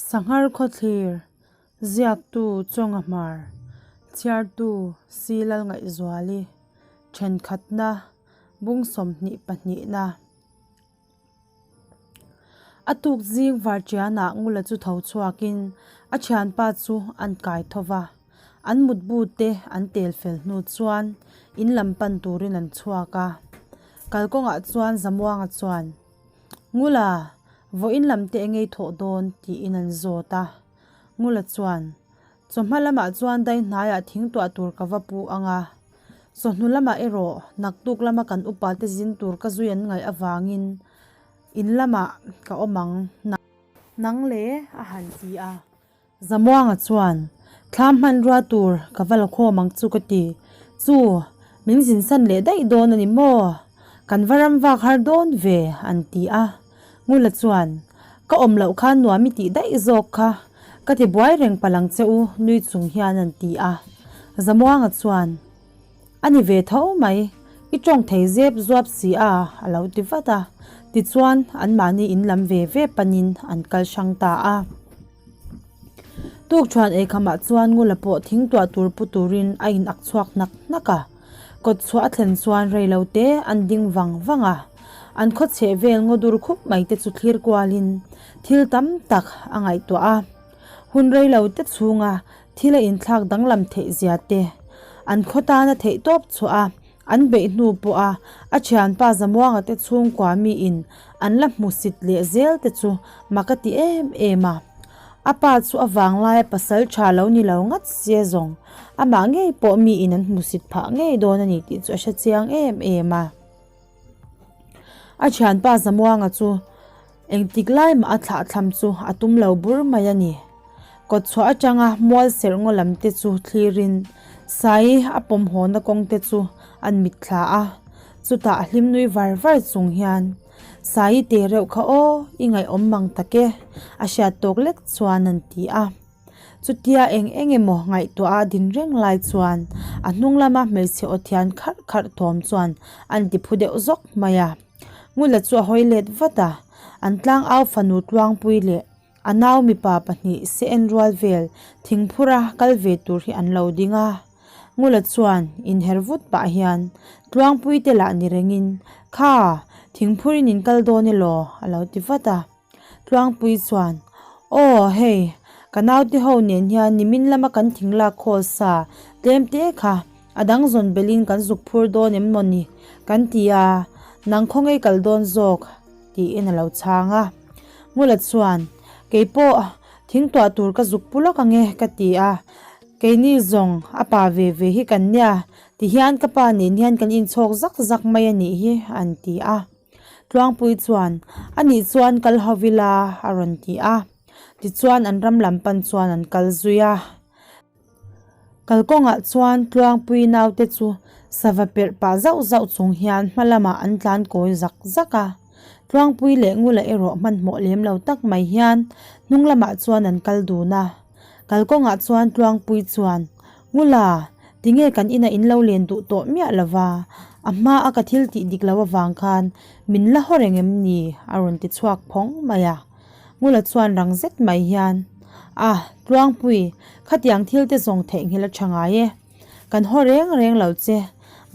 Sanghar Khawthlir, Ziaktu Chawnga Hmar, Chhiartu Si Lalngaihzuali, Thenkhatna, Bung 22 pahnihna. A tuk zing varṭianah Ngula chu tho chhuakin a thianpa chu an kai tho va. An mutbu te an tel fel hnu chuan in lam pan turin an chhuak a. Kalkawngah chuan Zamuanga chuan, Ngula, vawiin lam te engei thawh dawn? tiin an zawt a. Ngula chuan, Chawhma lamah chuan dai hnaiah thing tuah tur ka va pu ang a. Chawhnu lamah erawh naktuk lama kan upa te zin tur ka zui an ngaih avangin in lamah ka awm ang. Nang le a han ti a. Zamuanga chuan, Thlam hmanrua tur ka va la khawm ang chu ka ti. Chu, min zinsan leh daih dawn a ni maw? Kan va ram vak har dawn ve, an ti a. Ngula chuan, Ka awm loh khan nuam i tih daih zawk kha, ka ti buai reng palh ang che u, nui chung hian an ti a. Zamuanga chuan, A ni ve tho mai, i tawng thei zep zuap si a, a lo ti vat a. Tichuan, anmahni in lam ve ve panin an kal hrang ta a. Tukṭhuan eikhamah chuan Ngula pawh thing tuah tur pu turin a in ak chhuak hnak hnak a. Kawt chhuah a thlen chuan rei lo te an ding vang vang a. An khaw chheh vel ngaw dur khup mai te chu thlir kualin thil tam tak a ngaihtuah a. Hun rei lo te chhunga thil a inthlak danglam theih zia te, an khaw tana theih tawp chhuah a An beih hnu pawha a thianpa Zamuanga te chhungkua miin an la hmusit leh zel te chu mak a ti em em a. A pa chu a vanglaia pasal tha lo ni lo ngat sia zawng amah ngei pawh miin an hmusit phah ngei dawn a ni tih chu a hre chiang em em a. A thianpa Zamuanga chu Engtik lai mah a thlahthlam chu a tum lo bur mai a ni. Kawtchhuah atanga mual serh ngaw lam te chu thlirin Sai a pawm hawna kawng te chu an mitthla a, chutah a hlim nui var var chung hian, Sai te reuh kha aw, i ngaihawm mang tak e, a hriat tawk lek chuan an ti a. Chutia eng eng emaw ngaihtuah a din reng lai chuan a hnung lama hmeichhe aw thian kharh kharh thawm chuan an ti phu deuh zawk mai a. Ngula chu a hawi let vat a, an tlangau fanu Tluangpui leh a nau mipa pahnih se en rual vel thingphura kal ve tur hi an lo ding a. Ngula chuan inher vut pah hian Tluangpui te lah ni rengin, Kha, thingphurin in kal dawn elaw? a lo ti vat a. Tluangpui chuan, Aw, hei, ka naute ho nen hian nimin lama kan thing lak khawl sa tlem te kha a dang zawn belin kan zuk phur dawn em maw ni? kan ti a, nang khawngaih kal dawn zawk? tiin a lo chhang a. Ngula chuan, Kei pawh thing tuah tur ka zuk pu lawk ang e ka ti a, keini zawng a pa ve ve hi kan nia, tihian ka pa nen hian kan inchhawk zak zak mai a nih hi, an ti a. Tluangpui chuan, A nih chuan kal ho ila, a rawn ti a. Tichuan an ram lam pan chuan an kal zui a. Kalkawngah chuan Tluangpui naute chu sava perh pah zauh zauh chung hian hma lamah an tlan kawi zak zak a. Tluangpui leh Ngula erawh hmanhmawh lem lo tak mai hian hnung lamah chuan an kal dun a. Kalkawngah chuan Tluangpui chuan, Ngula, tinge kan inah in lo len duh tawh miah lo va, a hma a ka thil tih dik lo avang khan min la haw reng em ni? a rawn ti chhuak phawng mai a. Ngula chuan rang zet mai hian, A, Tluangpui, khatiang thil te zawng theihnghilh a tha ngai e. Kan haw reng reng lo che.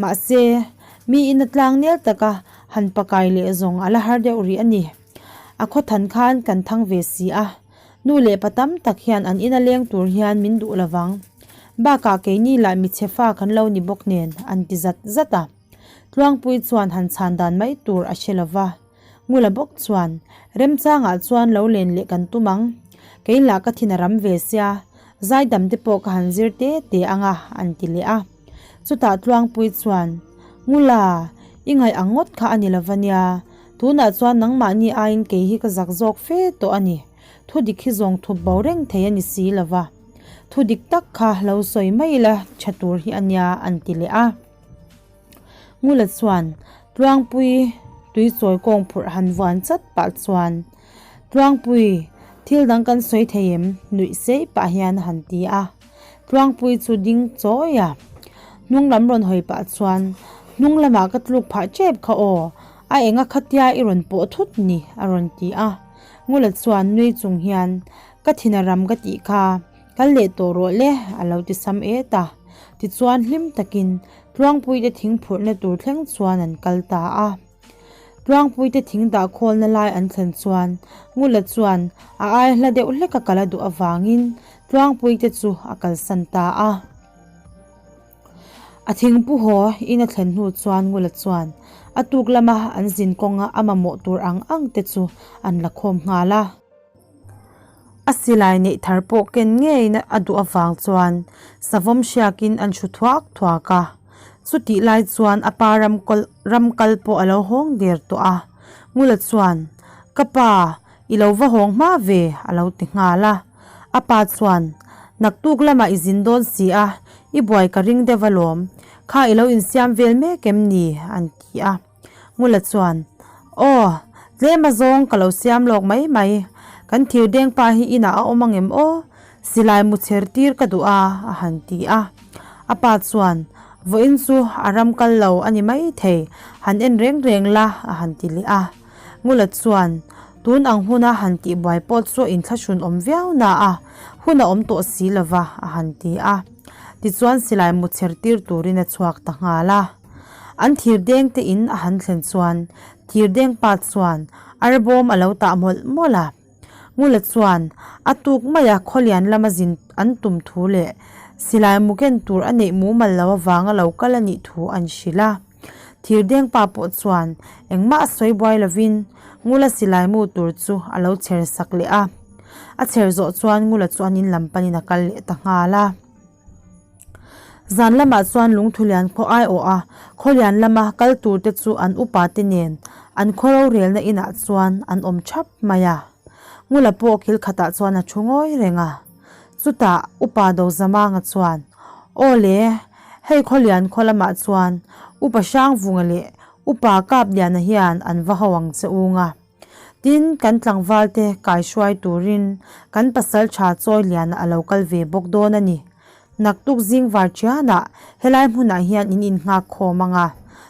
Mahse, mi ina tlang nel taka han pakai leh zawng a la har deuh rih a ni. A khawthan khan kan thang ve si a. Nu leh pa tam tak hian an ina leng tur hian min duh lovang. Bakah keini lah michhe fa kan lo ni bawk nen an ti zat zat a. Tluangpui chuan han chhan dan mai tur a hre lova. Ngula bawk chuan, Remchangah chuan lo len leh kan tum ang. Kei lah ka thin a ram ve sia, zaidam te pawh ka han zir te te ang a, an ti leh a. Chutah Tluangpui chuan, Ngula, i ngaih ang ngawt kha a ni lova nia. Tunah chuan nangmahni aiin kei hi ka zak zawk fe tawh a ni. Thu dik hi zawng thup bo reng thei a ni si lo va. Thu dik tak kha lo sawi mai ila tha tur hi a nia an ti leh a. Ngula chuan Tluangpui tui chawi kawng phurh han vuan chat pah chuan Tluangpui, thil dang kan sawi thei em? nuih sei pah hian a han ti a. Tluangpui chu ding chawi a. Hnung lam rawn hawi pah chuan hnung lamah ka tluk phah tep kha aw, a enga khatia i rawn pawh thut ni a rawn ti a. Ngula chuan nui chung hian. Ka thin a ram ka tih kha, kal leh tawh rawh le, a lo ti sam et a. Tichuan hlim takin Tluangpuite thing phurhna tur thleng chuan an kal ta a. Tluangpuite thing dah khawlna lai an thlen chuan Ngula chuan a ai hla deuh hlek a kal a duh avangin Tluangpuite chu a kalsan ta a. A thingpu haw in a thlen hnu chuan Ngula chuan a tuk lama an zin kawnga a mamawh tur ang ang te chu an la khawm nghal a. A silai neih thar pawh ken ngeiin a duh avang chuan savawm hriakin an hru thuak thuak a. Chutih lai chuan a pa ram kawl ram kal pawh a lo hawng der tawh a. Ngula chuan, Ka pa, i lo va hawng hma ve, a lo ti nghal a. A pa chuan, Naktuk lamah i zin dawn si a, i buai ka ring deuh alawm. Kha i lo insiam vel mek em ni? an ti a. Ngula chuan, Aw, tlem a zawng ka lo siam lawk mai mai. Kan thir deng pa hi inah a awm angem aw? Silai mu chher tir ka duh a, a han ti a. A pa chuan, Vawiin chu a ram kal lo a ni mai thei, han en reng reng la, a han ti leh a. Ngula chuan, Tun ang huna han tih buai pawh chu inthlahrun awm viau na a, hun a awm tawh si lova, a han ti a. Tichuan silai mu chher tir turin a chhuak ta nghal a. An thir deng te in a han thlen chuan thir deng pa chuan arbawm a lo tah mawlh mawlh a. Ngula chuan a tuk mai a khawlian lama zin an tum thu leh silai mu ken tur a neih mumal lo avanga lo kal a nih thu an hrilh a. Thir deng pa pawh chuan engmah a sawi buai lovin Ngula silai mu tur chu a lo chher sak leh a. A chher zawh chuan Ngula chu an in lam panin a kal leh ta nghal a. Zan lamah chuan Lungthulian khaw aiawh a, Khawlian lama kal tur te chu an upa te nen an khaw rorelna inah chuan an awm thap mai a. Ngula pawh kil khatah chuan a thu ngawi reng a. Chutah Upa Dozamanga chuan, Aw le, hei Khawlian khaw lamah chuan Upa Hrangvunga leh Upa Kapliana hian an va ho ang che ung a. Tin, kan tlangvalte kaihruai turin kan pasal tha chawi lianah a lo kal ve bawk dawn a ni. Naktuk zing var thianah helai hmunah hian in innghak khawm ang a,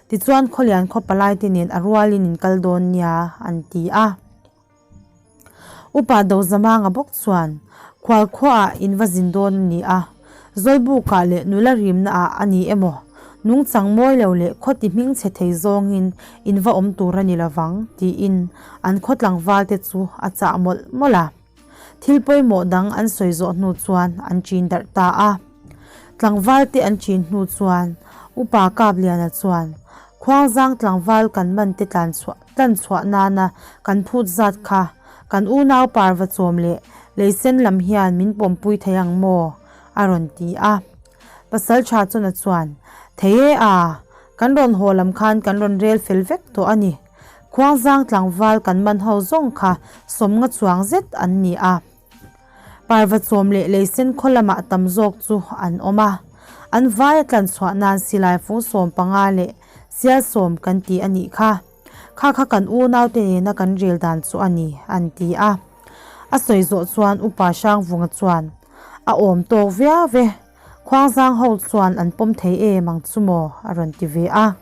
tichuan khawlian khaw palaite nen a rualin in kal dawn nia, an ti a. Upa Dozamanga bawk chuan, Khualkhuaah in va zin dawn a ni a, Zawlbukah leh nula rimna ah a ni emaw, nungchang mawi lo leh khawti hming chhe thei zawngin in va awm tur a ni lovang, tiin an khaw tlangval te chu a chah mawlh mawlh a. Thil pawimawh dang an sawi zawh hnu chuan an chin darh ta a. Tlangval te an chin hnu chuan Upa Kapliana chuan, Khuangzang tlangval kan man te tlan chhuah tlan chhuah nana kan phut zat kha kan unau parva chawm leh leisen lam hian min pawmpui thei ang maw? a rawn ti a. Pasal tha chawna chuan, Thei e a, kan rawn haw lam khan kan rawn rel fel vek tawh a ni. Khuangzang tlangval kan man ho zawng kha sawmnga chuang zet an ni a. Parva chawm leh leisen khaw lamah tam zawk chu an awm a. An vaia tlanchhuah nan silai fung 15 leh sial sawm kan ti a nih kha. Kha kha kan unaute nena kan rel dan chu a ni, an ti a. A sawi zawh chuan Upa Hrangvunga chuan, A awm tawk viau ve, Khuangzang ho chuan an pawm thei em ang chu maw? a rawn ti ve a.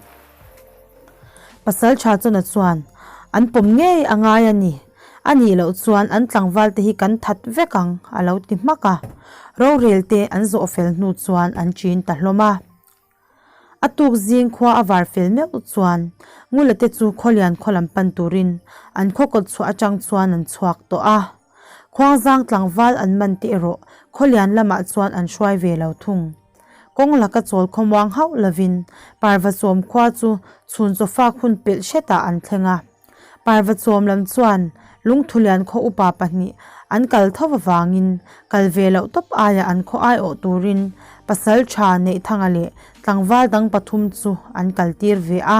Pasal tha chawna chuan, An pawm ngei a ngai a ni, a nih loh chuan an tlangval te hi kan that vek ang, a lo ti hmak a. Rorel te an zawh fel hnu chuan an ṭin ta hlawm a. A tuk zing khua a var fel meuh chuan Ngula te chu Khawlian khaw lam pan turin an khaw kawt chhuah atang chuan an chhuak tawh a. Khuangzang tlangval an man te erawh Khawlian lamah chuan an hruai ve lo thung. Kawng laka chawl khawmuang hauh lovin Parvachawm khua chu chhun chawfak hun pelh hretah an thleng a. Parvachawm lam chuan Lungthulian khaw upa pahnih an kal tho avangin kal ve loh tawp aia an khaw aiawh turin pasal tha Neihthanga leh tlangval dang pathum chu an kal tir ve a.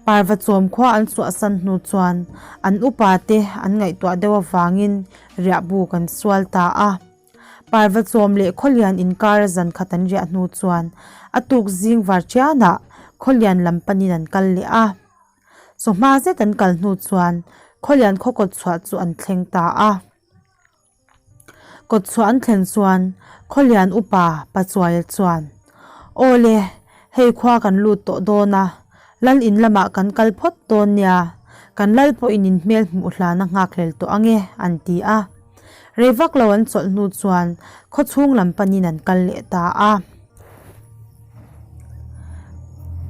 Parvachawm khua an chhuahsan hnu chuan an upa te an ngaihtuah deuh avangin riahbuk an sual ta a. Parvachawm leh Khawlian inkara zan khat an riah hnu chuan a tuk zing varṭianah Khawlian lam panin an kal leh a. Chawhma zet an kal hnu chuan Khawlian khaw kawt chhuah chu an thleng ta a. Kawt chhuah an thlen chuan Khawlian upa Pachuaia chuan, Aw le, hei khua kan lut tawh dawn a, Lal in lamah kan kal phawt dawn nia, kan Lal pawhin in hmel hmuh hlan a nghakhlel tawh ang e, an ti a. Rei vak lo an chawlh hnu chuan khawchhung lam panin an kal leh ta a.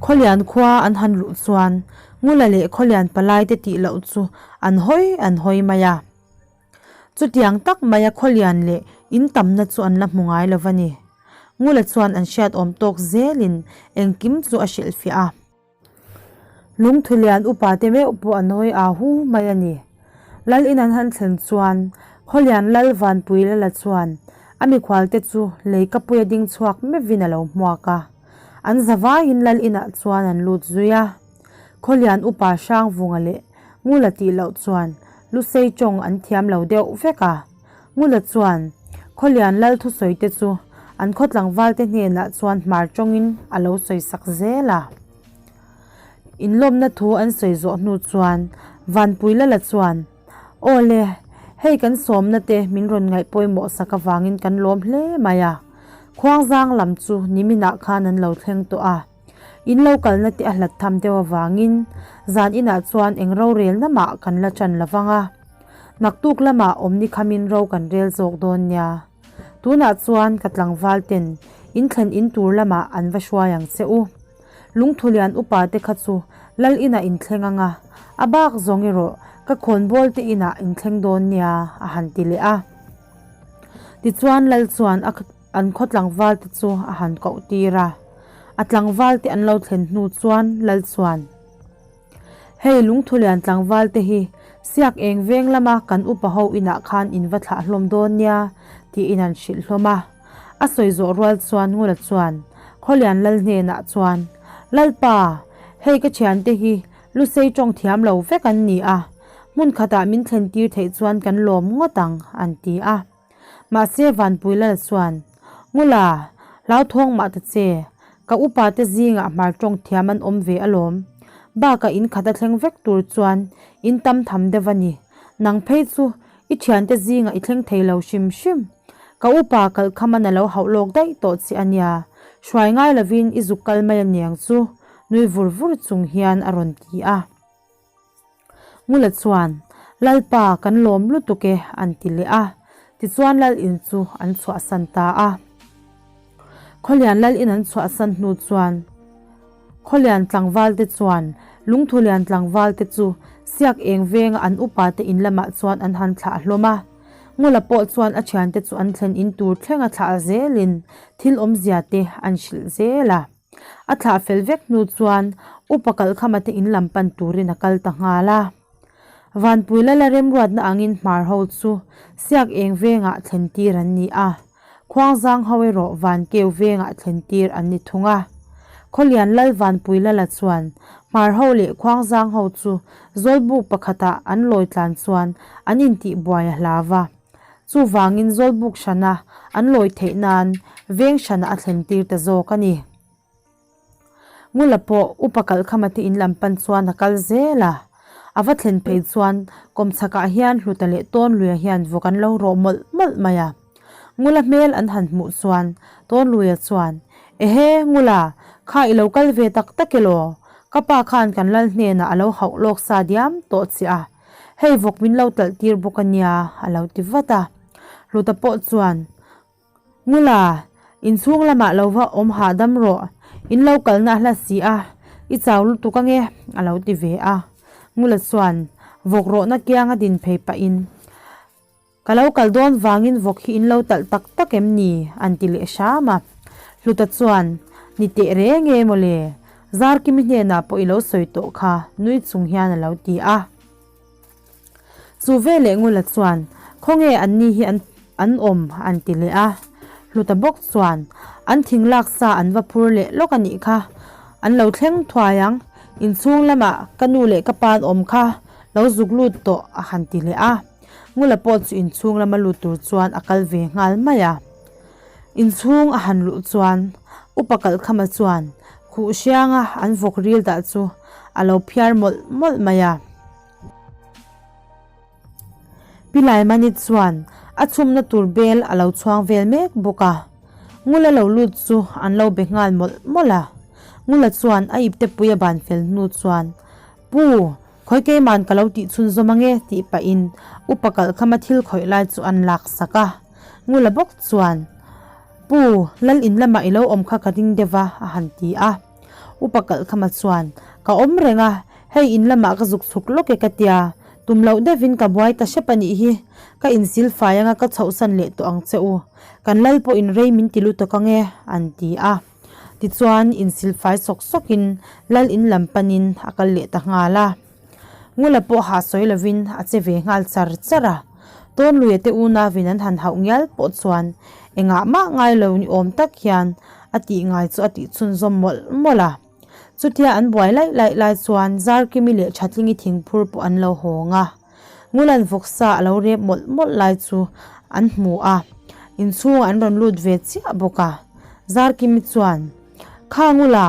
Khawlian khua an han luh chuan Ngula leh Khawlian palai te tih loh chu an hawi an hawi mai a. Chutiang tak maia Khawlian leh in tamna chu an la hmu ngai lo va ni. Ngula chuan an hriat awm tawk zelin engkim chu a hrilhfiah a. Lungthulian upa te meuh pawh an hawi aa hu mai a ni. Lal in an han thlen chuan Khawlian Lal Vanpui Lala chuan a mikhual te chu lei kapuia ding chhuak meuhin a lo hmuak a. An zavaiin Lal inah chuan an lut zui a. Khawlian upa Hrangvunga leh Ngula tih loh chuan Lusei tawng an thiam lo deuh vek a. Ngula chuan Khawlian Lal thusawi te chu an khaw tlangval te hnenah chuan hmar tawngin a lo sawi sak zel a. Inlawmna thu an sawi zawh hnu chuan Vanpui Lala chuan, Aw le, hei kan sawmna te min rawn ngaih pawimawh sak avangin kan lawm hle mai a. Khuangzang lam chu niminah khan an lo thleng tawh a. In lo kalna te a hlat tham deuh avangin zan inah chuan eng rorelna mah kan la ṭan lo vang a. Naktuk lamah awmni khamin ro kan rel zawk dawn nia. Tunah chuan ka tlangval ten in thlen in tur lamah an va hruai ang che u. Lungthulian upa te kha chu lal inah in thleng ang a, a bak zawng erawh ka khawnbawl te inah in thleng dawn nia a han ti leh a. Tichuan lal chuan a an khaw tlangval te chu a han koh tir a. A tlangval te an lo thlen hnu chuan lal chuan. Hei lungthulian tlangval te hi siak eng veng lama kan upa ho inah khan in va thlah hlawm dawn nia tiin an hrilh hlawm a. A sawi zawh rual chuan Ngula chuan Khawlian Lal hnenah chuan, Lalpa, hei ka thiante hi Lusei tawng thiam lo vek an ni a, hmun khatah min thlen tir theih chuan kan lawm ngawt ang, an ti a. Mahse Vanpui Lal chuan, Ngula, hlauthawng mah ta che, ka upa te zingah hmar tawng thiam an awm ve alawm. Bakah in khat a thleng vek tur chuan in tam tham deuh a ni. Nang phei chu i thiante zingah i thleng thei lo hrim hrim. Ka upa kalhkhaman a lo hauh lawk daih tawh che a nia, hruai ngai lovin i zuk kal mai aniang chu, nui vur vur chung hian a rawn ti a. Ngula chuan, Lalpa, kan lawm lutuk e, an ti leh a. Tichuan Lal in chu an chhuahsan ta a. Khawlian Lal in an chhuahsan hnu chuan Khawlian tlangvalte chuan Lungthulian tlangvalte chu siak eng venga an upate in lamah chuan an han thlah hlawm a. Ngula pawh chuan a thiante chu an thlen in tur thlenga thlah zelin thil awmzia te an hrilh zel a. A thlah fel vek hnu chuan Upa Kalhkhama te in lam pan turin a kal ta nghal a. Vanpui Lala remruatna angin hmar ho chu siak eng vengah thlen tir an ni a, Khuangzang ho erawh Vankeu vengah thlen tir an ni thung a. Khawlian Lal Vanpui Lala chuan hmar ho leh Khuangzang ho chu Zawlbuk pakhatah an lawi tlan chuan an intihbuai a hlau va. Chuvangin Zawlbuk hrana an lawi theih nan veng hrana a thlen tir ta zawk a ni. Ngula pawh Upa Kalhkhama te in lam pan chuan a kal zel a. A va thlen phei chuan kawmchhakah hian Hluta leh Tawnluia hian vawk an lo rawh mawlh mawlh mai a. Ngula hmel an han hmuh chuan Tawnluia chuan, Ehe, Ngula, kha i lo kal ve tak tak elaw? Ka pa khan kan lal hnenah a lo hauh lawk sa diam tawh che a. Hei vawk min lo talh tir bawk a nia, a lo ti vat a. Hluta pawh chuan, Ngula, inchhung lamah lo va awm hahdam rawh, in lo kalna a hla si a, i chau lutuk ange, a lo ti ve a. Ngula chuan vawk rawhna kianga din phei pahin, Ka lo kal dawn vangin vawk hi in lo talh tak tak em ni? an ti leh hram a. Hluta chuan, Ni teh reng e mawle, Zarkimi hnenah pawh i lo sawi tawh kha, nui chung hian a lo ti a. Chu veleh Ngula chuan, Khawnge anni hi an an awm? an ti leh a. Hluta bawk chuan, An thing lak sa an va phur leh lawk a nih kha, an lo thleng thuai ang, inchhung lamah ka nu leh ka pa an awm kha, lo zuk lut tawh, a han ti leh a. Ngula pawh chu inchhung lama lut tur chuan a kal ve nghal mai a. Inchhung a han luh chuan Upa Kalhkhama chuan khuh hrianga an vawk ril dah chu a lo phiar mawlh mawlh mai a. Pi Laimani chuan a chhumna tur bel a lo chhuang vel mek bawk a. Ngula lo lut chu an lo be nghal mawlh mawlh a. Ngula chuan a iptepui a ban fel hnu chuan, Pu! Khawi keiman ka lo tih chhunzawm ange tih pahin upa kalhkhama thil khawih lai chu an lak sak a. Ngula bawk chuan, Pu, lal in lamah i lo awm kha ka ding deuh a, a han ti a. Upa kalhkhama chuan, Ka awm reng a, hei in lamah ka zuk chhuk lawk e ka tia, tum loh deuhin ka buai ta hrep a nih hi, ka insil fai anga ka chhohsan leh tawh ang che u, kan lal pawhin rei min ti lutuk ange, an ti a. Tichuan, insilfai sawk sawkin lal in lam panin a kal leh ta nghal a. Ngula pawh hah sawi lovin a che ve nghal char char a. Tawnluia te unauin an han hauh ngial pawh chuan engah mah ngai lo ni awm tak hian a tih ngai chu a tih chhunzawm mawlh mawlh a. Chutia an buai laih laih lai chuan Zarkimi leh Thatlingi thingphur pawh an lo hawng a. Ngulan vawksa a lo rep mawlh mawlh lai chu an hmu a, inchhungah an rawn lut ve chiah bawk a. Zarkimi chuan, Kha Ngula,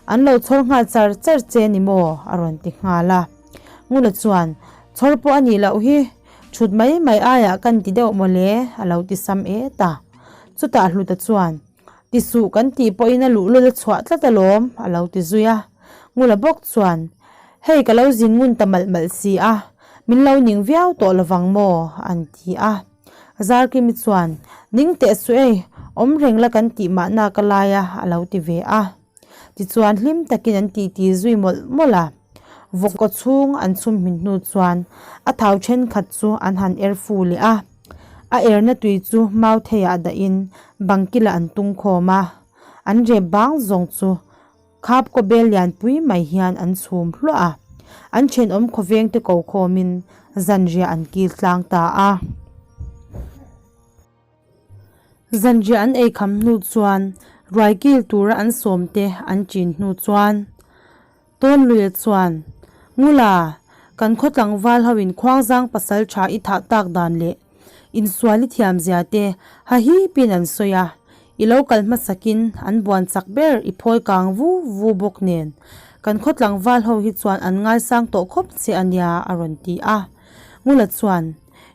an lo chhawr nghal char char che ni maw? a rawn ti nghal a. Ngula chuan, Chhawr pawh a nih loh hi, thut mai mai aiah kan ti deuh maw le? a lo ti sam et a. Chutah Hluta chuan, Ti suh kan tih pawhin a luhlul a chhuah tlat alawm, a lo ti zui a. Ngula bawk chuan, Hei ka lo zin ngun ta malh malh si a, min lo ning viau tawh lovang maw? an ti a. Zarkimi chuan, Ning teh suh ei, awm reng la kan tih mahna ka lai a, a lo ti ve a. Tichuan hlim takin an titi zui mawlh mawlh a. Vawk chhung an chhum hmin hnu chuan a thau thenkhat chu an han er fu leh a. A erna tui chu mau theiah dahin bang kilah an tung khawm a, an rep bang zawng chu khap kaw bel lianpui mai hian an chhum hluah a, an thenawm khawveng te ko khawmin zanriah an kil tlang ta a. Zanriah an ei kham hnu chuan ruai kil tura an sawm te an chin hnu chuan Tawnluia chuan, Ngula, kan khaw tlangval ho in khuangzang pasal tha i thah tak dan leh insual i thiam zia te ha hipin an sawi a, i lo kal hmasakin an buan chak ber i phawi kang vu vu bawk nen kan khaw tlangval ho hi chuan an ngaisang tawh khawp che a nia a rawn ti a. Ngula chuan,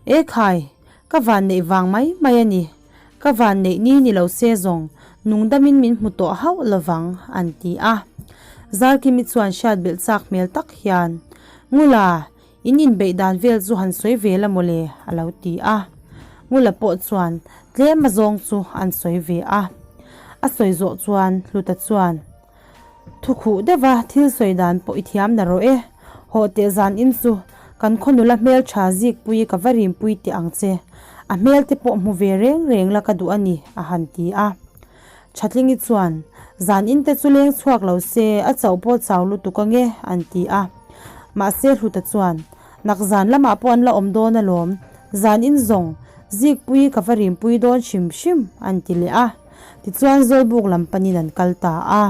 E khai, ka van neih vang mai mai a ni. Ka van neih ni ni lo se zawng, nungdamin min hmu tawh hauh lovang, an ti a. Zarkimi chuan hriat belh chak hmel tak hian, Ngula, in inbeih dan vel chu han sawi ve la mawle, a lo ti a. Ngula pawh chuan tlem a zawng chu an sawi ve a. A sawi zawh chuan Hluta chuan, Thukhuh deuha thil sawi dan pawh i thiam na rawh e. Hawh teh zan in chu kan khaw nula hmeltha zikpui ka va rimpui teh ang che. A hmel te pawh hmu ve reng reng la ka duh a ni, a han ti a. Thatlingi chuan, Zan in te chu leng chhuak lo se, a chauh pawh chau lutuk ange, an ti a. Mahse Hluta chuan, Nak zan lamah pawh an la awm dawn alawm, zan in zawng zikpui ka va rimpui dawn hrim hrim, an ti leh a. Tichuan Zawlbuk lam panin an kal ta a.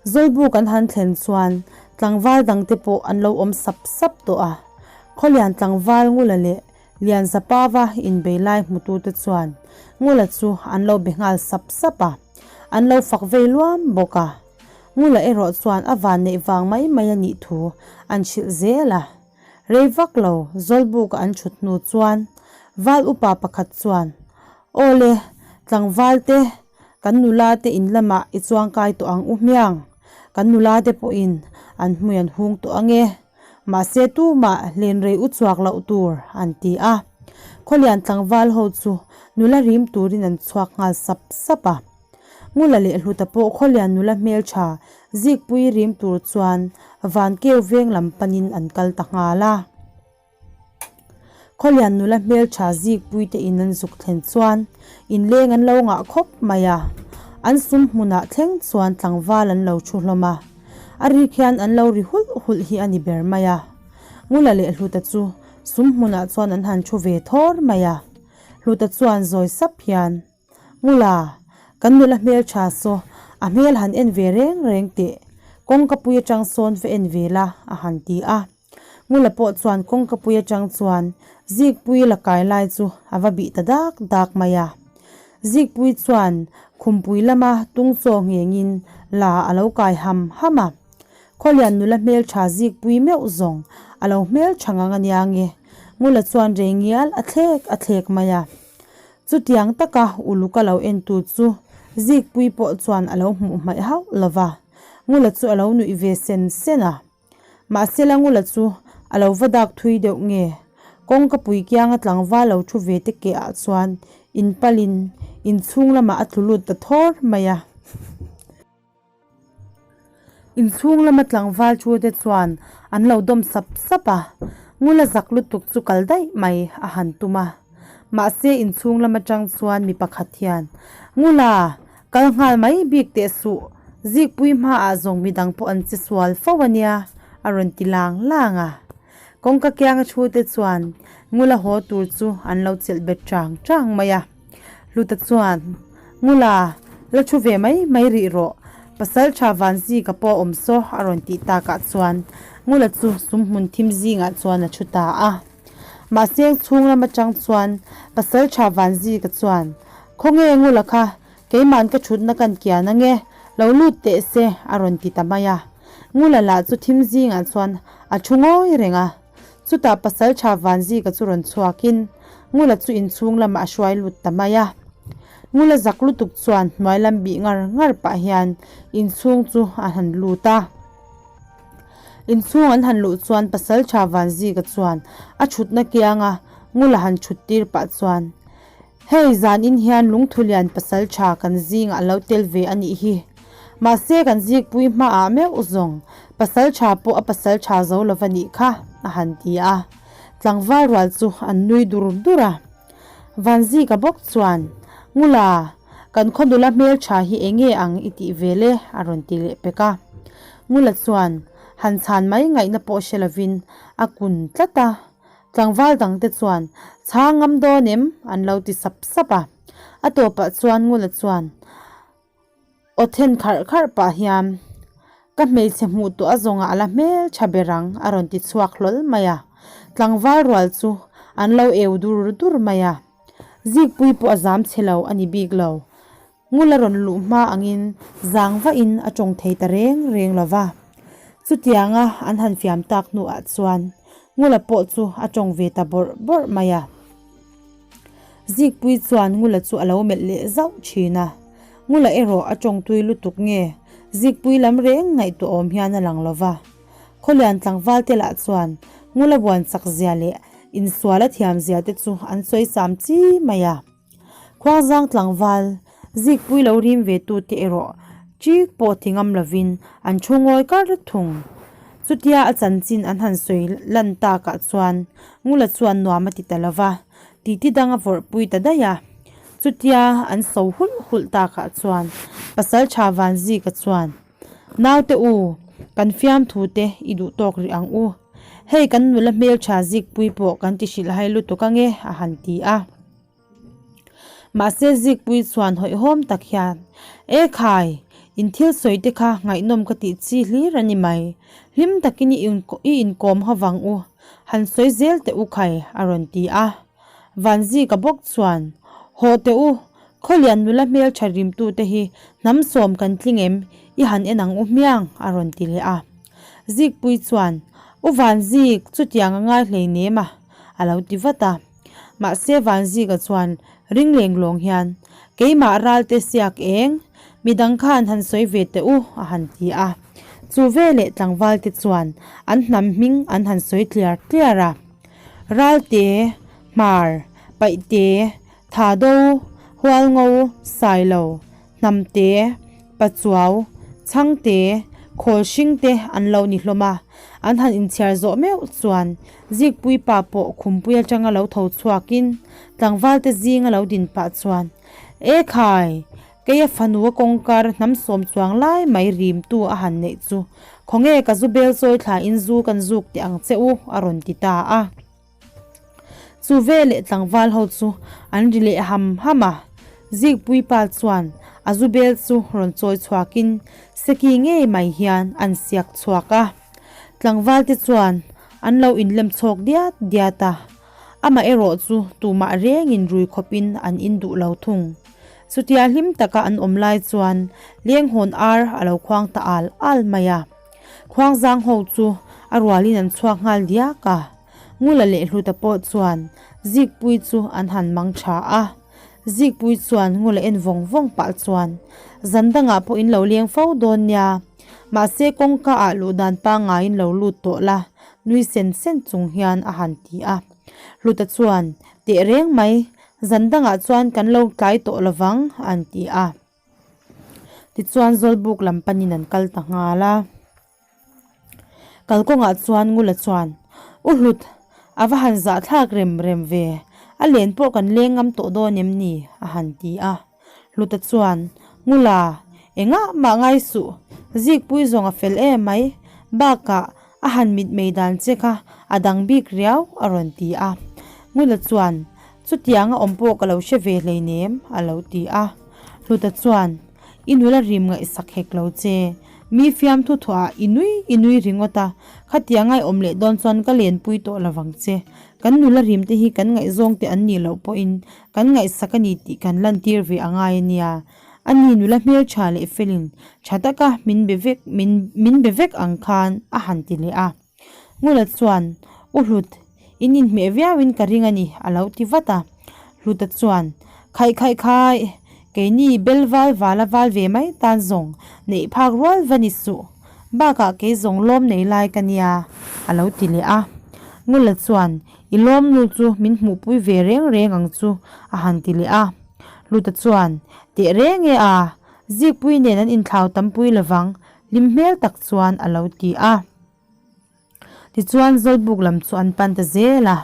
Zawlbuk an han thlen chuan tlangval dangte pawh an lo awm sap sap tawh a. Khawlian tlangval Ngula leh Lianzapava inbei lai hmutute chuan Ngula chu an lo be nghal sap sap a, an lo fak vei luam bawk a. Ngula erawh chuan a vanneih vang mai mai a nih thu an hrilh zel a. Rei vak lo Zawlbuka an thut hnu chuan Val upa pakhat chuan, Aw le, tlangval te, kan nula te in lamah i chuangkai tawh ang u hmiang. Kan nula te pawhin an hmui an hung tawh ang e. Mahse tumah hlen rei u chhuak loh tur, an ti a. Khawlian tlangval ho chu nula rim turin an chhuak nghal sap sap a. Ngula leh Hluta pawh Khawlian nula hmeltha zikpui rim tur chuan Vankeu veng lam panin an kal ta nghal a. Khawlian nula hmeltha zikpui te in an zuk thlen chuan inleng an lo ngah khawp mai a. An sum hmunah thleng chuan tlangval an lo thu hlawm a. A rik hian an lo ri hulh hulh hi a ni ber mai a. Ngula leh Hluta chu sum hmunah chuan an han thu ve thawr mai a. Hluta chuan zawi sap hian. Ngula, kan nula hmeltha saw a hmel han en ve reng reng teh, kawngkapui atang sawn va en ve la, a han ti a. Ngula pawh chuan kawngkapui atang chuan Zikpui la kai lai chu a va bih ta dak dak mai a. Zikpui chuan khumpui lama tung chaw nghengin la a lo kai ham ham a. Khawlian nula hmeltha Zikpui meuh zawng a lo hmeltha ngang ania nge, Ngula chuan rei ngial a thlek a thlek mai a. Chutiang taka uluk a lo entu chu Zikpui pawh chuan a lo hmuh hmaih hauh lo va, Ngula chu a lo nuih ve sen sen a. Mahsela Ngula chu a lo va dak thui deuh nge? Kawngka pui kianga tlangval lo thu ve te ke ah chuan inpalin inchhung lamah a tlu lut ta thawr mai a. Inchhung lama tlangval thu te chuan an lo dawm sap sap a, Ngula zak lutuk chu kal daih mai a han tum a. Mahse inchhung lam atang chuan mi pakhat hian, Ngula, kal nghal mai bik teh suh, zikpui hmaah zawng midang pawh an che sual fo a nia, a rawn ti lang lang a. Kawngka kianga thu te chuan Ngula haw tur chu an lo chelh bet chang chang mai a. Hluta chuan, Ngula, la thu ve mai mai rih rawh, pasal tha Vanzika pawh a awm saw a rawn tih takah chuan Ngula chu sumhmun thim zingah chuan a thu ta a. Mahse chhung lam atang chuan pasal tha Vanzika chuan, Khawnge Ngula kha, keiman ka thutna kan kian ange, lo lut teh se a rawn ti ta mai a. Ngula lah chu thim zingah chuan a thu ngawi reng a. Chutah Pasalṭha Vanzika chu rawn chhuakin Ngula chu inchhung lamah a hruai lut ta mai a. Ngula zak lutuk chuan hnuai lam bih ngar ngar pah hian inchhung chu a han lut a. Inchhung an han luh chuan Pasalṭha Vanzika chuan a ṭhutna kianga Ngula han ṭhut tir pah chuan, Hei zanin hian Lungthulian Pasalṭha kan zingah a lo tel ve a nih hi. Mahse kan zikpui hmaah meuh zawng Pasalṭha pawh a pasalṭha zo lova nih kha, a han ti a. Tlangval rual chu an nui dur dur a. Vanzika bawk chuan, Ngula, kan khaw nula hmelṭha hi enge ang i tih vel e, a rawn ti leh pek a. Ngula chuan han chhan mai ngaihna pawh hre lovin a kun tlat a. Tlangval dangte chuan, Chhang ngam dawn em? an lo ti sap sap a. A tawpah chuan Ngula chuan aw then kharh kharh pah hian, Ka hmeichhe hmuh tawh a zawngah a la hmel tha ber ang, a rawn ti chhuak hlawl mai a. Tlangval rual chu an lo eu dur dur mai a. Zikpui pawh a zam chhe lo a ni bik lo. Ngula rawn luh hma angin zang vahin a tawng thei ta reng reng lo va. Chutianga an han fiam tak hnuah chuan Ngula pawh chu a tawng ve ta bawrh bawrh mai a. Zikpui chuan Ngula chu a lo melh leh zauh thin a. Ngula erawh a tawng tui lutuk nge Zikpui lam reng ngaihtuah awm hian a lang lo va. Khawlian tlangval te lah chuan Ngula buan chak zia leh insual a thiam zia te chu an sawi sam chi mai a. Khuangzang tlangval zikpui lo rim ve tute erawh chik pawh ti ngam lovin an thu ngawi kar thung. Chutia a chanchin an han sawi lan takah chuan Ngula chuan nuam a ti ta lova, titi dang a vawrhpui ta daih a. Chutia an so hulh hulh takah chuan Pasaltha Vanzika chuan, Naute u, kan fiamthu te i duh tawk rih ang u. Hei kan nula hmeltha zikpui pawh kan ti hrilh hai lutuk ange a han ti a. Mahse Zikpui chuan hawihhawm tak hian, E khai, in thil sawi te kha ngaihnawm ka tih chi hlir a ni mai. Hlim takin i i inkawm ho vang u, han sawi zel teh u khai, a rawn ti a. Vanzika bawk chuan, Hawh teh u, Khawlian nula hmeltha rimtute hi hnam sawm kan tling em, i han en ang u hmiang, a rawn ti leh a. Zikpui chuan, U Vanzik, chutiang a ngai hleinem a, a lo ti vat a. Mahse Vanzika chuan ring leng lawng hian, Keimah ralte siak eng, midang khan han sawi ve teh u, a han ti a. Chu veleh tlangvalte chuan an hnam hming an han sawi tliar tliar a. Ralte, Hmar, Paihte, Thado, Hualngo, Sailo, Hnamte, Pachuau, Chhangte, Khawlhring te an lo ni hlawm a, an han inchhiar zawh meuh chuan Zikpui pa pawh khumpui atanga lo tho chhuakin tlangvalte zinga lo din pah chuan, E khai! Keia fanu a kawngkar hnam sawm chuang lai mai rimtu a han neih chu khawnge ka zu bel chawi thlain zu kan zuk teh ang che u a rawn ti ta a. Chu veleh tlangval ho chu an ri leh ham ham a, Zikpui pa chuan a zu bel chu rawn chawi chhuakin seki ngei mai hian an siak chhuak a. Tlangval te chuan an lo inlem chhawk diat diat a, amah erawh chu tumah rengin rui khawpin an in duh lo thung. Chutia hlim taka an awm lai chuan lenghawn ar a lo khuang ta al al mai a. Khuangzang ho chu a rualin an chhuak nghal diak a, Ngula leh Hluta pawh chuan Zikpui chu an han mang tha a. Zikpui chuan Ngula en vawng vawng pah chuan, Zan dangah pawh in lo leng fo dawn nia. Mahse kawngka ah luh dan pangngaiin lo lut tawh la, nui sen sen chung hian a han ti a. Hluta chuan, Teh reng mai, zan dangah chuan kan lo tlai tawh lovang, an ti a. Tichuan Zawlbuk lam panin an kal ta nghal a. Kalkawngah chuan Ngula chuan, U Hlut, a va han zahthlak rem rem ve, a len pawh kan leng ngam tawh dawn em ni? a han ti a. Hluta chuan, Ngula, engah mah ngai suh, zikpui zawng a fel em mai, bakah a han mitmei dan che kha a dang bik riau, a rawn ti a. Ngula chuan, Chutianga awm pawh ka lo hre ve hleinem, a lo ti a. Hluta chuan, I nula rim ngaihsak hek lo che. Mi fiamthu thuah i nui i nui ringawt a, khatiang a i awm leh dawn chuan ka lenpui tawh lo vang che. Kan nula rim te hi kan ngaihzawng te an nih loh pawhin kan ngaihsak a ni tih kan lantir ve a ngai a nia. Ani nula hmeltha leh felin tha taka min be vek min min be vek ang khan a han ti leh a. Ngula chuan, U Hlut, in inhmeh viauin ka ring a ni, a lo ti vat a. Hluta chuan, Khaih khaih khai, keini bel val vala val ve mai tan zawng neih phak rual va ni suh. Bakah kei zawng lawm nei lai ka nia, a lo ti leh a. Ngula chuan, I lawm nu chu min hmuhpui ve reng reng ang chu, a han ti leh a. Hluta chuan, Teh reng e a, Zikpui nen an inthlau tampui lovang, hlim hmel tak chuan a lo ti a. Tichuan Zawlbuk lam chu an pan ta zel a,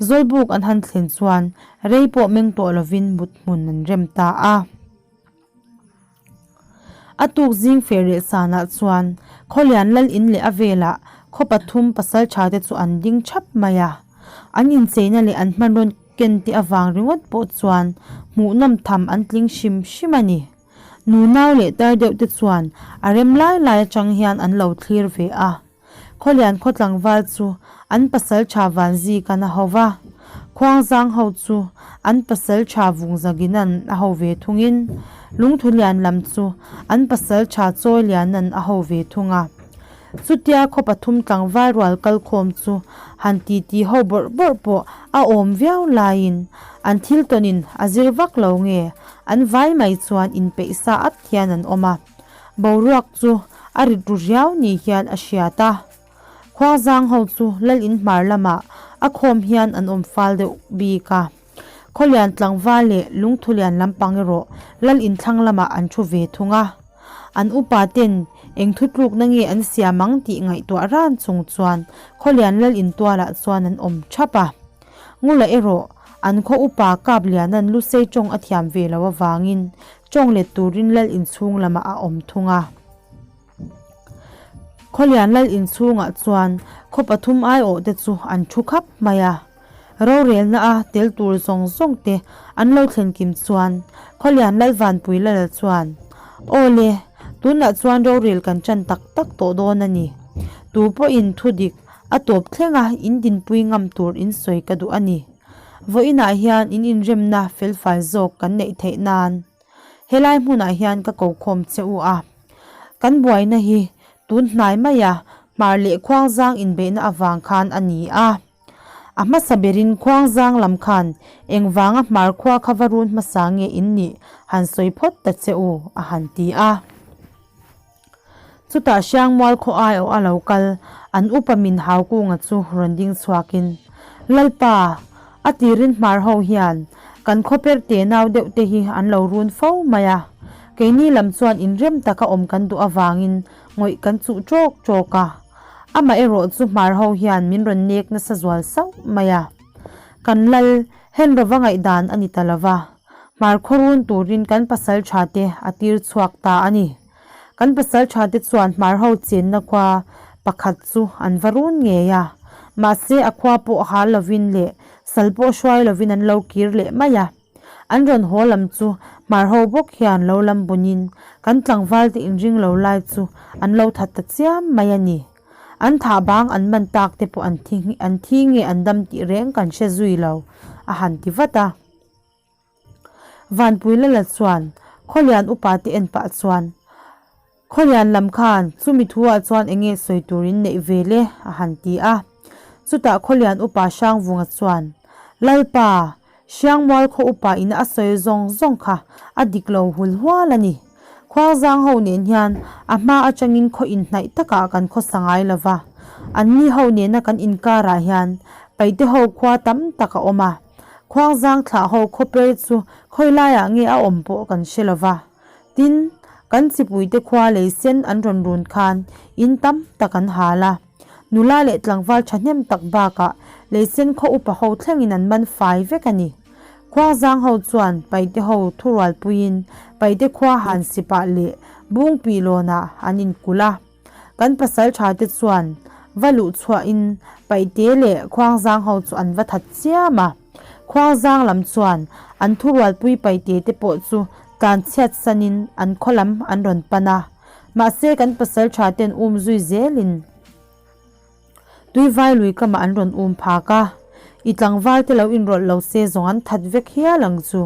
Zawlbuk an han thlen chuan rei pawh meng tawh lovin mut hmun an rem ta a. A tuk zing feh reh sanah chuan Khawlian lal in leh a velah khaw pathum pasaltha te chu an ding thap mai a, an incheina leh an hmanrawn ken te avang ringawt pawh chuan hmuhnawm tham an tling hrim hrim a ni. Nunau leh tar deuh te chuan a rem lai lai atang hian an lo thlir ve a. Khawlian khaw tlangval chu an pasal tha Vanzikan a ho va, Khuangzang ho chu an pasal tha Vungzaginan a ho ve thungin Lungthulian lam chu an pasal tha Chawilianan a ho ve thung a. Chutia khaw pathum tlangval rual kalkhawm chu han titi ho bawrh bawrh pawh a awm viau laiin an thil tawnin a zir vak lo nge an vai mai chuan inpeih sa at hian an awm a, boruak chu a rit ru riau ni hian a hriat a. Khuangzang ho chu lal in hmar lamah a khawm hian an awm fal deuh bik a. Khawlian tlangval leh lungthulian lampang erawh lal inthlang lamah an thu ve thung a. An upa ten eng thutlukna nge an siam ang tih ngaihtuah ran chung chuan Khawlian lal intualah chuan an awm thap a. Ngula erawh an khaw upa Kapliana'n Lusei tawng a thiam ve lo avangin tawng let turin lal inchhung lamah a awm thung a. Khawlian lal inchhungah chuan khaw pathum aiawh te chu an thu khap mai a. Rorelna a tel tur zawng zawng te an lo thlen kim chuan Khawlian lal Vanpui Lala chuan, Aw le, tunah chuan rorel kan ṭan tak tak tawh dawn a ni. Tu pawhin thu dik a tawp thlenga in dinpui ngam tur in sawi ka duh a ni. Vawiinah hian in inremna felfai zawk kan neih theih nan Helai hmunah hian ka ko khawm che u a, kan buaina hi tun hnai maia hmar leh khuangzang inbeihna avang khan a ni a. A hmasa berin khuangzang lam khan engvanga hmar khua kha va run hmasa nge in nih han sawi phawt ta che u, a han ti a. Chutah Hriangmual khaw aiawh a lo kal, an upa min Haukunga chu rawn ding chhuakin, Lalpa, a tirin hmar ho hian kan khawper te nau deuh te hi an lo run fo mai a, keini lam chuan inrem taka awm kan duh avangin ngawih kan chuh ṭawk ṭawk a, amaherawh chu hmar ho hian min rawn nek nasa zual sauh mai a. Kan lal Henrova ngaihdan a ni ta lo va, hmar khaw run turin kan pasal tha te a tir chhuak ta a ni. Kan pasal tha te chuan hmar ho chenna khua pakhat chu an va run ngei a, mahse a khua pawh hal lovin leh sal pawh hruai lovin an lo kir leh mai a. An rawn haw lam chu hmar ho bawk hian lo lam bunin kan tlangval te inring lo lai chu an lo that ta chiam mai a ni. An thah bang an man tak te pawh an thi an thi nge an dam tih reng kan hre zui lo, a han ti vat a. Vanpui Lala chuan Khawlian upa te en pah chuan, Khawlian lam khan chumi thu ah chuan eng nge sawi tur in neih ve le? a han ti a. Chutah Khawlian upa Hrangvunga chuan, Lalpa, Hriangmual khaw upa in a sawi zawng zawng kha a dik lo hul hual a ni. Khuangzang ho nen hian a hma atangin khaw inhnaih takah kan khawsa ngai lo va, anni ho nena kan inkarah hian Paite ho khua tam tak a awm a, Khuangzang thlah ho khawper chu khawi laiah nge a awm pawh kan hre lo va. Tin, kan chipuite khua lei sen an rawn run khan in tam tak an hal a. Nula leh tlangval thahnem tak bakah lei sen khaw upa ho thlengin an man fai vek a ni. Khuangzang ho chuan Paite ho thurualpuiin Paite khua han sipah leh Bungpi lawnah an inkulh a. Kan pasaltha te chuan va luh chhuahin Paite leh Khuangzang ho chu an va that chiam a. Khuangzang lam chuan an thurualpui Paite te pawh chu tlan chhiat sanin an khaw lam an rawn pan a. Mahse kan pasaltha ten um zui zelin Tuivai lui kamah an rawn um phak a, i tlangval te lo inrawlh lo se zawng an that vek hial ang chu.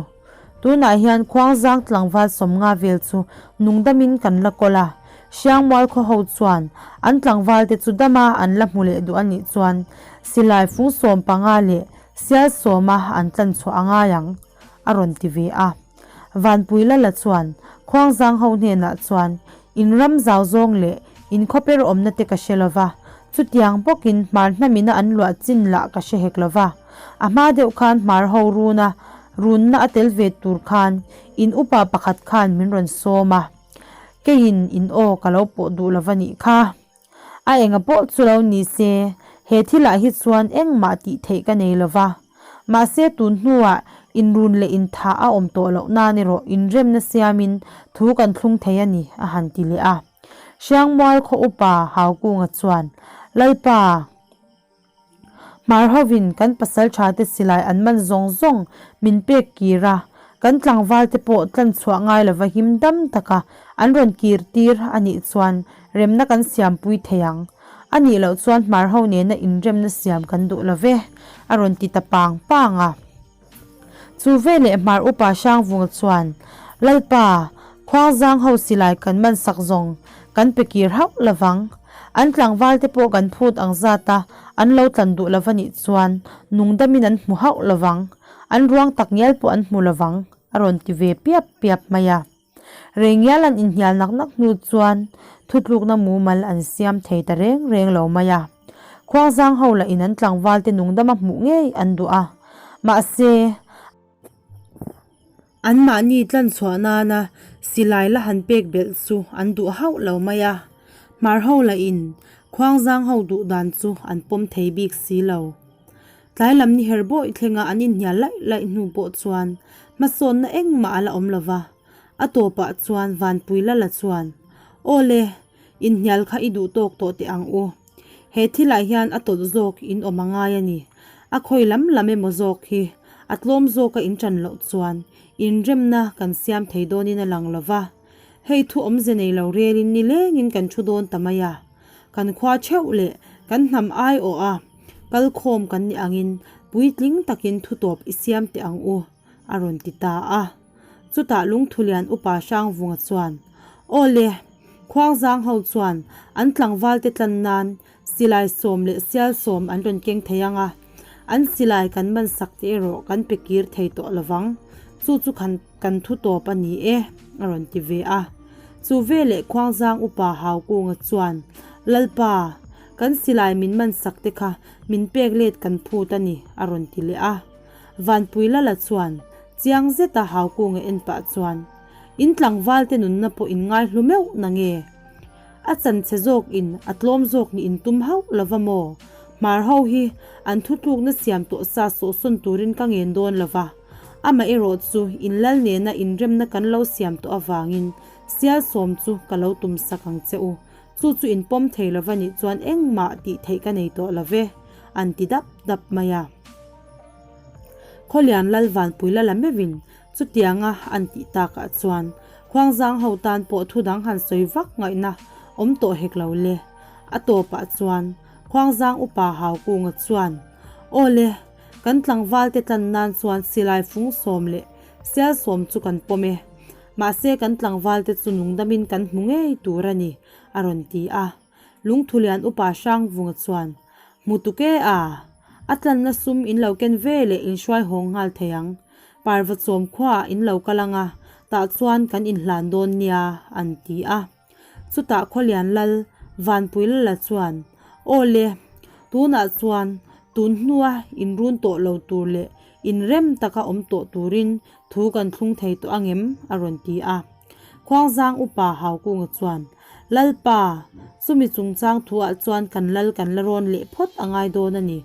Tunah hian Khuangzang tlangval 50 vel chu nungdamin kan la kawl a, Hriangmual khaw ho chuan an tlangval te chu dama an la hmu leh duh a nih chuan silai fung 15 leh sial 10 a an tlan chhuah a ngai ang, a rawn ti ve a. Vanpui Lala chuan Khuangzang ho hnenah chuan In ram zau zawng leh in khawper awmna te ka hre lo va, chutiang bawkin hmar hnamina an luah chin lah ka hre hek lo va. A hma deuh khan hmar ho runa runna a tel ve tur khan in upa pakhat khan min rawn sawm a, keiin in aw ka lo pawh duh lo va nih kha. A enga pawh chu lo ni se, he thilah hi chuan engmah tih theih ka nei lo va. Mahse tun hnuah inrun leh inthah a awm tawh loh nan erawh inremna siamin thu kan thlung thei a ni, a han ti leh a. Hriangmual khaw upa Haukunga chuan, Lalpa! Hmar hovin kan pasaltha te silai an man zawng zawng min pek kir a, kan tlangval te pawh tlan chhuah ngai lova him dam taka an rawn kir tir a nih chuan remna kan siampui thei ang. A nih loh chuan hmar ho nena inremna siam kan duh lo ve, a rawn ti ta pang pang a. Chu veleh Hmar Upa Hrangvunga chuan, Lalpa, Khuangzang ho silai kan man sak zawng kan pe kir hauh lovang. An tlangval te pawh kan phut ang zat a, an lo tlan duh lova nih chuan nungdamin an hmu hauh lovang. An ruang tak ngial pawh an hmu lovang, a rawn ti ve piap piap mai a. Rei ngial an inhnial nak nak hnu chuan thutlukna mumal an siam thei ta reng reng lo mai a. Khuangzang ho lah in an tlangval te nungdama hmuh ngei an duh a. Mahse, anmahni tlanchhuah nana silai la han pek belh chu an duh hauh lo mai a. Hmar ho lah in Khuangzang ho duh dan chu an pawm thei bik si lo. Tlai lam ni her bawih thlenga an inhnial laih laih hnu pawh chuan hmasawnna engmah a la awm lo va, a tawpah chuan Vanpui Lala chuan, Aw le, inhnial kha i duh tawk tawh teh ang u. He thilah hian a tawlh zawk in awm a ngai a ni. A khawi lam lam emaw zawk hi a tlawm zawka in ṭan loh chuan inremna kan siam thei dawnin a lang lo va. Hei thu awmze nei lo relin nilengin kan thu dawn ta mai a. Kan khua theuh leh kan hnam aiawh a kalkhawm kan nih angin puitling takin thutawp i siam teh ang u, a rawn ti ta a. Chutah Lungthulian Upa Hrangvunga chuan, Aw le, Khuangzang ho chuan an tlangvalte tlan nan silai 10 leh sial 10 an rawn keng thei ang a, an silai kan man sak te erawh kan pe kir thei tawh lovang, chu chu khan kan thutawp a ni e, a rawn ti ve a. Chu veleh Khuangzang Upa Haukunga chuan, Lalpa, kan silai min man sak te kha min pek let kan phut a ni, a rawn ti leh a. Vanpui Lala chuan chiang zeta Haukunga en pah chuan, In tlangval te nunna pawh in ngai hlu meuh na nge? A chanchhe zawk in a tlawm zawk nih in tum hauh lova maw? Hmar ho hi an thutlukna siam tawh sa sawhsawn turin ka ngen dawn lova. Amaherawh chu in lal nena inremna kan lo siam tawh avangin sial 10 chu ka lo tum sak ang che u. Chu chu in pawm thei lova nih chuan engmah tih theih ka nei tawh love, an ti dap dap mai a. Khawlian lal Vanpui la la meuhin chutianga an tih takah chuan Khuangzang ho tan pawh thu dang han sawi vak ngaihna awm tawh hek lo le. A tawpah chuan Khuangzang upa Haukunga chuan, Aw le, kan tlangval te tlan nan chuan silai fung 10 leh sial 10 chu kan pawm e. Mahse kan tlangval te chu nungdamin kan hmu ngei tur a ni, a rawn ti a. Lungthulian upa Hrangvunga chuan, Hmu tuk e a! A tlanna sum in lo ken ve leh in hruai hawng nghal thei ang. Parva chawm khuaah in lo kal ang a. Tah chuan kan inhlan dawn nia, an ti a. Chutah Khawlian Lal Vanpuilala chuan, Aw le, tunah chuan tun hnua inrun tawh lo tur leh inrem taka awm tawh turin thu kan thlung thei tawh angem? a rawn ti a. Khuangzang upa Haukunga chuan, Lalpa, chumi chungchang thuah chuan kan lal kan la rawn leh phawt a ngai dawn a ni.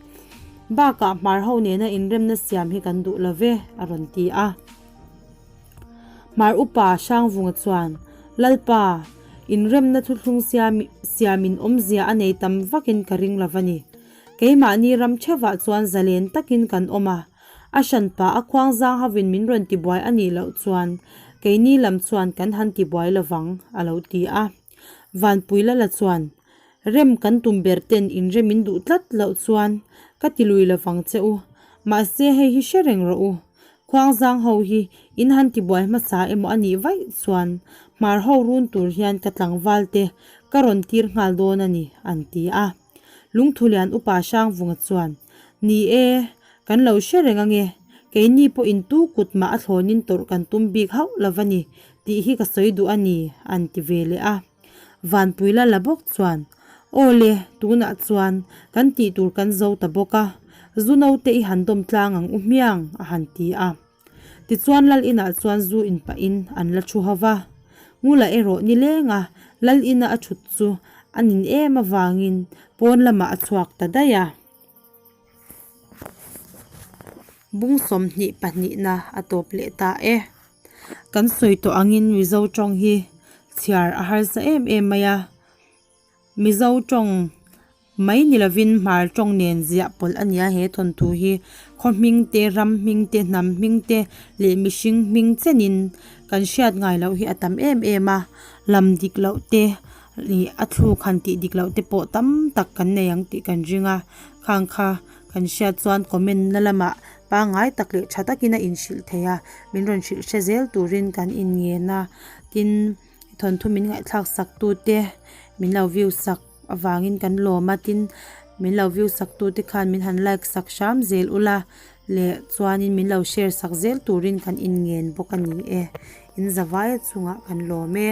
Bakah hmar ho nena inremna siam hi kan duh lo ve, a rawn ti a. Hmar upa Hrangvunga chuan, Lalpa, inremna thuthlung siam siamin awmzia a nei tam vakin ka ring lo va ni. Keimahni ram theuhah chuan zalen takin kan awm a, A hranpa a khuang zang hovin min rawn tibuai a nih loh chuan keini lam chuan kan han tibuai lovang, a lo ti a. Vanpuilala chuan, Rem kan tum ber ten inrem in duh tlat loh chuan ka ti lui lovang che u. Mahse hei hi hre reng rawh u. Khuang zang ho hi in han tibuai hmasa emaw a nih vaih chuan hmar ho run tur hian ka tlangval te ka rawn tir nghal dawn a ni, an ti a. Lungthulian upa Hrangvunga chuan, Ni e, kan lo hre reng ange, keini pawhin tu kut mah a thlawnin tawrh kan tum bik hauh lo va ni tih hi ka sawi duh a ni, an ti ve leh a. Vanpuila la bawk chuan, Aw le, tunah chuan kan tih tur kan zo ta bawk a, zu naute i han dawm tlang ang u hmiang, a han ti a. Tichuan Lal inah chuan zu in pahin an la thu ho va. Ngula erawh ni lenga Lal ina a thut chu a nin em avangin pawn lamah a chhuak ta daih a. Bung 22 pahnihna a tawp leh ta e. Kan sawi tawh angin Mizo tawng hi chhiar a harsa em em mai a. Mizo tawng Mai ni lovin hmar tawng nen ziah pawlh a nia he thawnthu hi khaw hming te, ram hming te, hnam hming te leh mihring hming chenin kan hriat ngai loh hi a tam em em a, lam dik loh te ih a thluk han tih dik loh te pawh tam tak kan nei ang tih kan ring a, khang kha kan hriat chuan comment na lamah pangngai tak leh tha takin a inhrilh thei a, min rawn hrilh hre zel turin kan inngen a, tin thawnthu min ngaihthlak sak tute min lo view sak. avangin kan lawm a tin min lo view sak tu te khan min han like sak hram zel ula leh chuanin min lo share sak zel turin kan inngen bawk a ni e in zavaia chungah kan lawm e.